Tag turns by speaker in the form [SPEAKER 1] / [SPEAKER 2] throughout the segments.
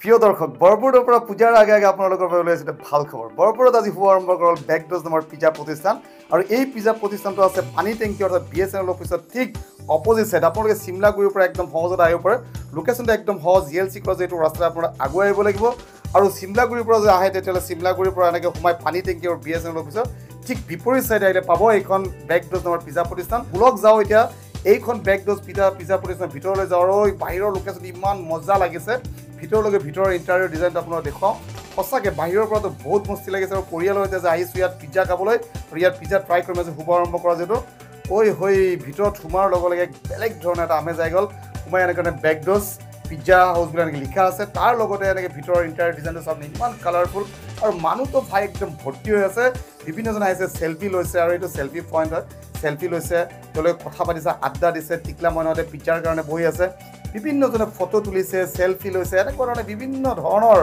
[SPEAKER 1] প্ৰিয় দৰ্শক, বৰপুৰৰ পৰা পূজাৰ আগে আগে আপোনালোকৰ বাবে লৈ আহিছোঁ ভাল খবৰ। বৰপুৰত আজি শুভ আৰম্ভ কৰা হ'ল বেকড'জ নামৰ পিজ্জা প্ৰতিষ্ঠান। আৰু এই পিজ্জা প্ৰতিষ্ঠানটো আছে পানী টেংকি অৰ্থাৎ BSNL অফিচত ঠিক অপজিট চাইড। আপোনালোকে চিমলাগুৰিৰ পৰা একদম সহজতে আহিব পাৰে। লোকেশ্যনটো একদম সহজ, GLC college এইটো ৰাস্তাত আপোনালোকে আগুৱাই আহিব লাগিব। আৰু চিমলাগুৰিৰ পৰা যদি আহে তেতিয়াহ'লে চিমলাগুৰিৰ পৰা এনেকৈ সোমাই পানী টেংকি আৰু BSNL অফিচত ঠিক বিপৰীত চাইডে আহিলে পাব এইখন বেকড'জ নামৰ পিজ্জা প্ৰতিষ্ঠান। বলক যাওঁ এতিয়া এইখন বেকড'জ পিজ্জা প্ৰতিষ্ঠানৰ ভিতৰলৈ যাওঁ। আৰু বাহিৰৰ লোকেশ্যন ইমান মজা লাগিছে, ভিতৰলৈকে ভিতৰৰ ইণ্টেৰিয়ৰ ডিজাইনটো আপোনালোক দেখুৱাওঁ। সঁচাকৈ বাহিৰৰ পৰাতো বহুত মস্তি লাগিছে। আৰু পৰিয়ালৰ সৈতে যে আহিছোঁ ইয়াত পিজ্জা খাবলৈ আৰু ইয়াত পিজ্জা ট্ৰাই কৰিম আজি শুভ আৰম্ভ কৰা যিহেতু। ঐ হৈ ভিতৰত সোমোৱাৰ লগে লগে বেলেগ ধৰণৰ এটা আমেজ আহি গ'ল। সোমাই এনেকৈ বেকড'জ পিজ্জা হাউচ বুলি এনেকৈ লিখা আছে, তাৰ লগতে এনেকৈ ভিতৰৰ ইণ্টেৰিয়ৰ ডিজাইনটো চাওক ইমান কালাৰফুল। আৰু মানুহটো ভাই একদম ভৰ্তি হৈ আছে, বিভিন্নজন আহিছে চেলফি লৈছে। আৰু এইটো চেলফি পইণ্ট হয়, চেলফি লৈছে, তেওঁলোকে কথা পাতিছে, আড্ডা দিছে। টিকলা মইনাহঁতে পিজ্জাৰ কাৰণে বহি আছে, বিভিন্নজনে ফটো তুলিছে, চেলফি লৈছে, এনেকুৱা ধৰণে বিভিন্ন ধৰণৰ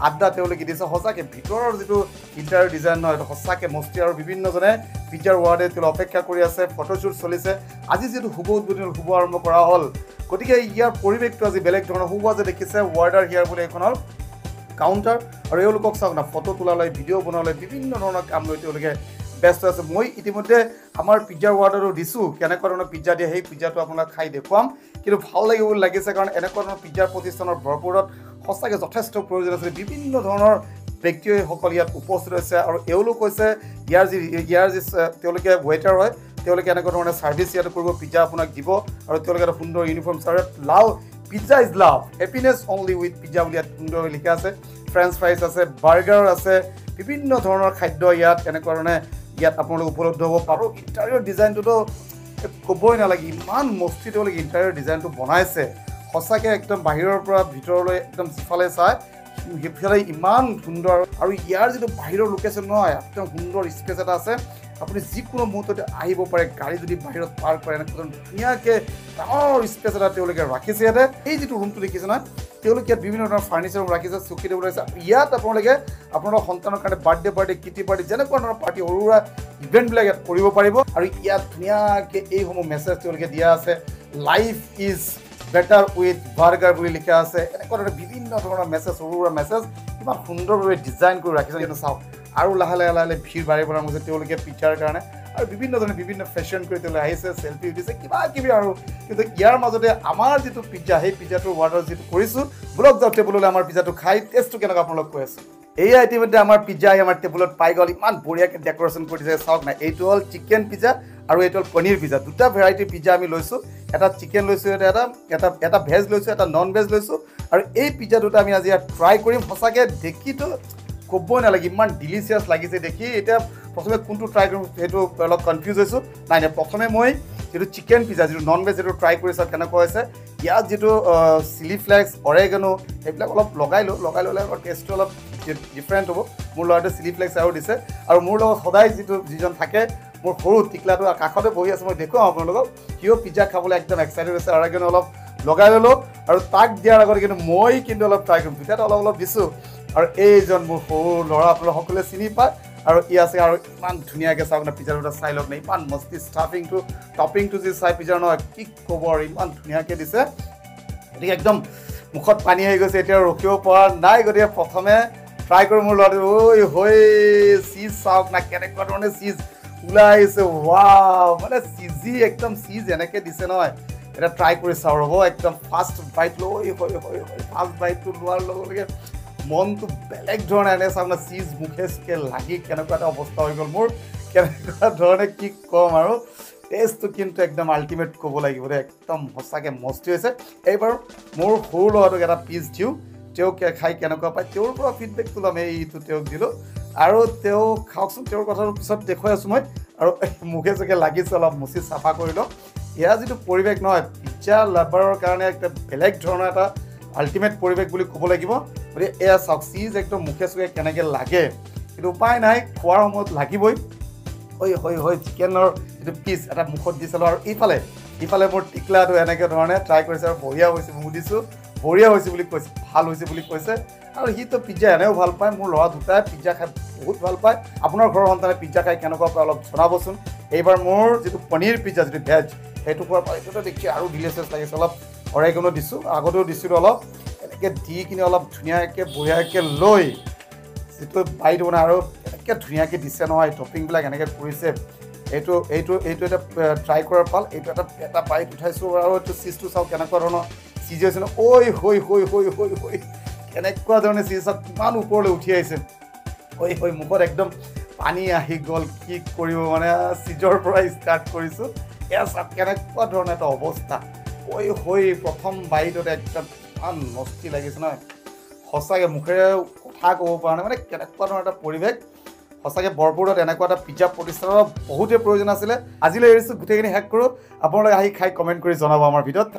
[SPEAKER 1] আড্ডা তেওঁলোকে দিছে। সঁচাকৈ ভিতৰৰ যিটো ইণ্টেৰিয়ৰ ডিজাইন নহয় এইটো সঁচাকৈ মস্তি। আৰু বিভিন্নজনে পিজ্জাৰ ৱাৰ্ডে তেওঁলোকে অপেক্ষা কৰি আছে, ফটোশ্বুট চলিছে। আজি যিহেতু শুভ উদ্বোধন শুভ আৰম্ভ কৰা হ'ল, গতিকে ইয়াৰ পৰিৱেশটো আজি বেলেগ ধৰণৰ। শুভ যে দেখিছে ৱাৰ্ডাৰ হিয়াৰ বুলি এইখন হ'ল কাউণ্টাৰ। আৰু এওঁলোকক চাওক না, ফটো তোলালৈ, ভিডিঅ' বনাবলৈ, বিভিন্ন ধৰণৰ কাম লৈ তেওঁলোকে ব্যস্ত আছে। মই ইতিমধ্যে আমাৰ পিজ্জাৰ ৱাৰ্ডাৰো দিছোঁ, কেনেকুৱা ধৰণৰ পিজ্জা দিয়ে সেই পিজ্জাটো আপোনাক খাই দেখুৱাম। কিন্তু ভাল লাগিব বুলি লাগিছে, কাৰণ এনেকুৱা ধৰণৰ পিজ্জাৰ প্ৰতিষ্ঠানৰ ভৰপূৰত সঁচাকৈ যথেষ্ট প্ৰয়োজন আছিল। বিভিন্ন ধৰণৰ ব্যক্তিসকল ইয়াত উপস্থিত হৈছে। আৰু এওঁলোক হৈছে ইয়াৰ যি তেওঁলোকে ৱেটাৰ হয়, তেওঁলোকে এনেকুৱা ধৰণে ছাৰ্ভিচ ইয়াত কৰিব, পিজ্জা আপোনাক দিব। আৰু তেওঁলোকে এটা সুন্দৰ uniform shirt, love pizza is love, happiness only with pizza বুলি ইয়াত সুন্দৰভাৱে লিখা আছে। ফ্ৰেঞ্চ ফ্ৰাইজ আছে, বাৰ্গাৰ আছে, বিভিন্ন ধৰণৰ খাদ্য ইয়াত এনেকুৱা ধৰণে ইয়াত আপোনালোক উপলব্ধ হ'ব। আৰু ইণ্টেৰিয়ৰ ডিজাইনটোতো ক'বই নালাগে, ইমান মস্তি তেওঁলোকে ইণ্টেৰিয়ৰ ডিজাইনটো বনাইছে। সঁচাকৈ একদম বাহিৰৰ পৰা ভিতৰলৈ একদম যিফালে চায় সেইফালে ইমান সুন্দৰ। আৰু ইয়াৰ যিটো বাহিৰৰ লোকেশ্যন নহয়, একদম সুন্দৰ স্পেচ এটা আছে। আপুনি যিকোনো মুহূৰ্ততে আহিব পাৰে, গাড়ী যদি বাহিৰত পাৰ্ক কৰে এনেকুৱা ধুনীয়াকৈ ডাঙৰ স্পেচ এটা তেওঁলোকে ৰাখিছে ইয়াতে। এই যিটো ৰুমটো দেখিছে নহয়, তেওঁলোকে ইয়াত বিভিন্ন ধৰণৰ ফাৰ্নিচাৰ ৰাখিছে, চকী টেবুল ৰাখিছে। ইয়াত আপোনালোকে আপোনালোকৰ সন্তানৰ কাৰণে বাৰ্থডে পাৰ্টি, কিটি পাৰ্টি, যেনেকুৱা ধৰণৰ পাৰ্টি, সৰু সুৰা ইভেণ্টবিলাক ইয়াত কৰিব পাৰিব। আৰু ইয়াত ধুনীয়াকৈ এইসমূহ মেছেজ তেওঁলোকে দিয়া আছে, life is better with burger বুলি লিখা আছে। এনেকুৱা ধৰণৰ বিভিন্ন ধৰণৰ মেছেজ, সৰু সুৰা মেছেজ ইমান সুন্দৰভাৱে ডিজাইন কৰি ৰাখিছে। কিন্তু চাওক আৰু লাহে লাহে লাহে লাহে ভিৰ বাঢ়িব আৰম্ভ হৈছে তেওঁলোকে পিজ্জাৰ কাৰণে। আৰু বিভিন্ন ধৰণে বিভিন্ন ফেশ্বন কৰি তেওঁলোকে আহিছে, চেলফি উঠিছে, কিবা কিবি। আৰু কিন্তু ইয়াৰ মাজতে আমাৰ যিটো পিজ্জা, সেই পিজ্জাটোৰ অৰ্ডাৰ যিটো কৰিছোঁ, বলক যাওঁ টেবুললৈ, আমাৰ পিজ্জাটো খাই টেষ্টটো কেনেকুৱা আপোনালোক কৈ আছোঁ। এয়া ইতিমধ্যে আমাৰ পিজ্জা আহি আমাৰ টেবুলত পাই গ'ল। ইমান বঢ়িয়াকৈ ডেক'ৰেশ্যন কৰি দিছে, চাওক না। এইটো হ'ল চিকেন পিজ্জা আৰু এইটো হ'ল পনীৰ পিজ্জা। দুটা ভেৰাইটিৰ পিজ্জা আমি লৈছোঁ, এটা চিকেন লৈছোঁ, এটা এটা এটা ভেজ লৈছোঁ, এটা নন ভেজ লৈছোঁ। আৰু এই পিজ্জা দুটা আমি আজি ইয়াত ট্ৰাই কৰিম। সঁচাকৈ দেখিতো ক'বই নালাগে, ইমান ডিলিচিয়াছ লাগিছে দেখি। এতিয়া প্ৰথমে কোনটো ট্ৰাই কৰিম সেইটো অলপ কনফিউজ হৈছোঁ। নাই নাই, প্ৰথমে মই যিটো চিকেন পিজ্জা, যিটো নন ভেজ, সেইটো ট্ৰাই কৰি চাওঁ কেনেকুৱা হৈছে। ইয়াত যিটো চিলি ফ্লেক্স, অৰেগানো সেইবিলাক অলপ লগাই লওঁ, লগাই ল'লে অলপ টেষ্টটো অলপ ডিফাৰেণ্ট হ'ব। মোৰ ল'ৰাটোৱে চিলি ফ্লেক্স আৰু দিছে। আৰু মোৰ লগত সদায় যিজন থাকে, মোৰ সৰু টিকলাটো কাষতে বহি আছে, মই দেখুৱাওঁ আপোনালোকক। সিও পিজ্জা খাবলৈ একদম এক্সাইটেড হৈছে। অৰেগানো অলপ লগাই ল'লোঁ। আৰু তাক দিয়াৰ আগতে কিন্তু মই কিন্তু অলপ ট্ৰাই কৰিম, দুটাত অলপ অলপ দিছোঁ। আৰু এইজন মোৰ সৰু ল'ৰা, আপোনালোক সকলোৱে চিনি পায়। আৰু ই আছে। আৰু ইমান ধুনীয়াকৈ চাওক না, পিজ্জা দুটা চাই লওক না, ইমান মস্তি ষ্টাফিংটো, টপিংটো যি চাই পিজ্জাৰ নহয়, কি ক'ব আৰু, ইমান ধুনীয়াকৈ দিছে। গতিকে একদম মুখত পানী আহি গৈছে, এতিয়া ৰখিব পৰা নাই। গতিকে প্ৰথমে ট্ৰাই কৰোঁ। মোৰ ল'ৰাটো ঐ হৈ চিজ চাওক না, কেনেকুৱা ধৰণে চিজ ওলাই আহিছে। ৱাও, মানে চিজি একদম চিজ এনেকৈ দিছে নহয়। এতিয়া ট্ৰাই কৰি চাওঁ ৰ'ব, একদম ফাৰ্ষ্ট বাইট লৈ হৈ হৈ হৈ ফাৰ্ষ্ট বাইটটো লোৱাৰ লগে লগে মনটো বেলেগ ধৰণে এনে চাওক না, চিজ মুখে চুখে লাগি কেনেকুৱা এটা অৱস্থা হৈ গ'ল মোৰ, কেনেকুৱা ধৰণে কি ক'ম। আৰু টেষ্টটো কিন্তু একদম আল্টিমেট ক'ব লাগিব দেই, একদম সঁচাকৈ মস্তি হৈছে। এইবাৰ মোৰ সৰু ল'ৰাটোক এটা পিচ দিওঁ, তেওঁ খাই কেনেকুৱা পায় তেওঁৰ পৰা ফিডবেকটো ল'ম। এইটো তেওঁক দিলোঁ আৰু তেওঁ খাওকচোন, তেওঁৰ কথাটো পিছত দেখুৱাই আছোঁ মই। আৰু মুখে চুখে লাগিছে, অলপ মুচি চাফা কৰি লওঁ। ইয়াৰ যিটো পৰিৱেশ নহয়, পিজ্জা লাভাৰৰ কাৰণে একটা বেলেগ ধৰণৰ এটা আল্টিমেট পৰিৱেশ বুলি ক'ব লাগিব। গতিকে এয়া চাওক, চিজ একদম মুখে চুখে কেনেকৈ লাগে, কিন্তু উপায় নাই, খোৱাৰ সময়ত লাগিবই। হৈ হৈ হৈ চিকেনৰ যিটো পিচ এটা মুখত দি চালোঁ। আৰু ইফালে মোৰ টিকলাটো এনেকৈ ধৰণে ট্ৰাই কৰিছে আৰু বঢ়িয়া হৈছে, মই সুধিছোঁ বঢ়িয়া হৈছে বুলি কৈছে, ভাল হৈছে বুলি কৈছে। আৰু সিটো পিজ্জা এনেও ভাল পায়, মোৰ ল'ৰা দুটাই পিজ্জা খাই বহুত ভাল পায়। আপোনাৰ ঘৰৰ সন্তানে পিজ্জা খাই কেনেকুৱা পায় অলপ জনাবচোন। এইবাৰ মোৰ যিটো পনীৰ পিজ্জা, যিটো ভেজ, সেইটো খোৱাৰ পৰা এইটোতো দেখি আৰু ডিলিচিয়াছ লাগিছে। অলপ অৰেগানো দিছোঁ, আগতেও দিছিলোঁ অলপ। এনেকৈ দি কিনে অলপ ধুনীয়াকৈ বঢ়িয়াকৈ লৈ যিটো বাইট বনাই আৰু এনেকৈ ধুনীয়াকৈ দিছে নহয়, টপিংবিলাক এনেকৈ কৰিছে। এইটো এইটো এইটো এটা ট্ৰাই কৰাৰ পাল। এইটো এটা এটা বাইট উঠাইছোঁ আৰু এইটো চিজটো চাওক কেনেকুৱা ধৰণৰ চিজ হৈছে ন। ঐ হৈ হৈ হৈ হৈ হৈ, কেনেকুৱা ধৰণে চিজ, চাওক কিমান ওপৰলৈ উঠি আহিছে। ঐ হৈ, মুখত একদম পানী আহি গ'ল। কি কৰিব মানে, চিজৰ পৰা ষ্টাৰ্ট কৰিছোঁ। এয়া চাওক কেনেকুৱা ধৰণৰ এটা অৱস্থা। ঐ হৈ, প্ৰথম বাইটতে একদম ইমান মস্তি লাগিছে নহয়, সঁচাকৈ মুখেৰে কথা ক'ব পৰা নাই। মানে কেনেকুৱা ধৰণৰ এটা পৰিৱেশ। সঁচাকৈ বৰপুৰত এনেকুৱা এটা পিজ্জা প্ৰতিষ্ঠানৰ বহুতেই প্ৰয়োজন আছিলে। আজিলৈ এৰিছোঁ, গোটেইখিনি শেষ কৰোঁ। আপোনালোকে আহি খাই কমেণ্ট কৰি জনাব আমাৰ ভিডিঅ'ত।